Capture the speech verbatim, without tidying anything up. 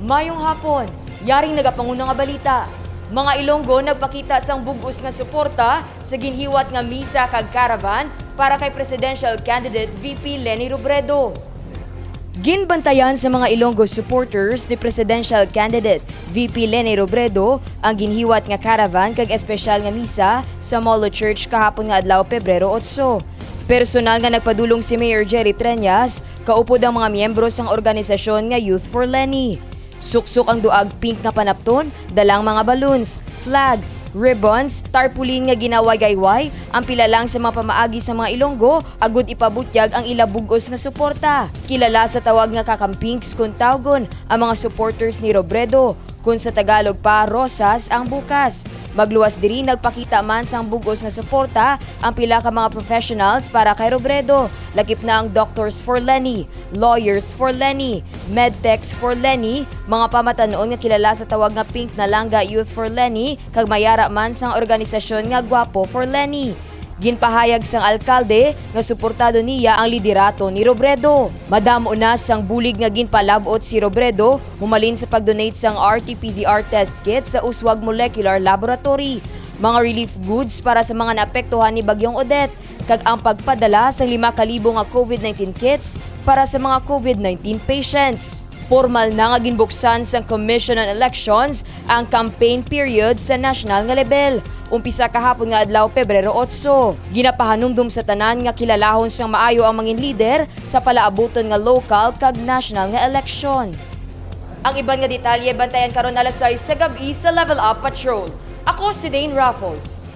Mayong hapon. Yaring nagapanguna nga balita. Mga Ilonggo nagpakita sang bug-os nga suporta sa ginhiwat nga misa kag caravan para kay presidential candidate V P Leni Robredo. Ginbantayan sa mga Ilonggo supporters ni presidential candidate V P Leni Robredo ang ginhiwat nga caravan kag espesyal nga misa sa Molo Church kahapon nga adlaw, Pebrero otso. Personal nga nagpadulong si Mayor Jerry Treñas, kaupod ang mga miyembro sang organisasyon nga Youth for Leni. Suksok ang duag pink nga panapton, dalang mga balloons, flags, ribbons, tarpaulin nga ginawayayway, ang pila lang sa mga pamaagi sa mga Ilonggo, agud ipabutyag ang ila bug-os nga suporta. Kilala sa tawag nga Kakampinks kon tawgon ang mga supporters ni Robredo, kon sa Tagalog pa, Rosas ang bukas. Magluwas diri, nagpakita man sang bug-os nga suporta ang pila ka mga professionals para kay Robredo, lakip na ang Doctors for Leni, Lawyers for Leni, Medtechs for Leni, mga pamatan-on nga kilala sa tawag nga Pink Nalangga Youth for Leni, kag may ara man sang organisasyon nga Guapo for Leni. Ginpahayag sang alkalde nga suportado niya ang liderato ni Robredo. Madamo na sang bulig nga ginpalab-ot si Robredo humalin sa pag-donate sang R T P C R test kit sa Uswag Molecular Laboratory, mga relief goods para sa mga naapektuhan ni Bagyong Odette, kag ang pagpadala sang lima ka libo nga COVID nineteen kits para sa mga COVID nineteen patients. Pormal na nga ginbuksan sang Commission on Elections ang campaign period sa nasyonal nga lebel, umpisa kahapon nga adlaw, Pebrero otso. Ginapahanumdom sa tanan nga kilalahon sang maayo ang mangin lider sa palaabuton nga lokal kag nasyonal nga eleksyon. Ang iban nga detalye bantayan karon alas sais sa gab-i sa Level Up Patrol. Ako si Dane Raffles.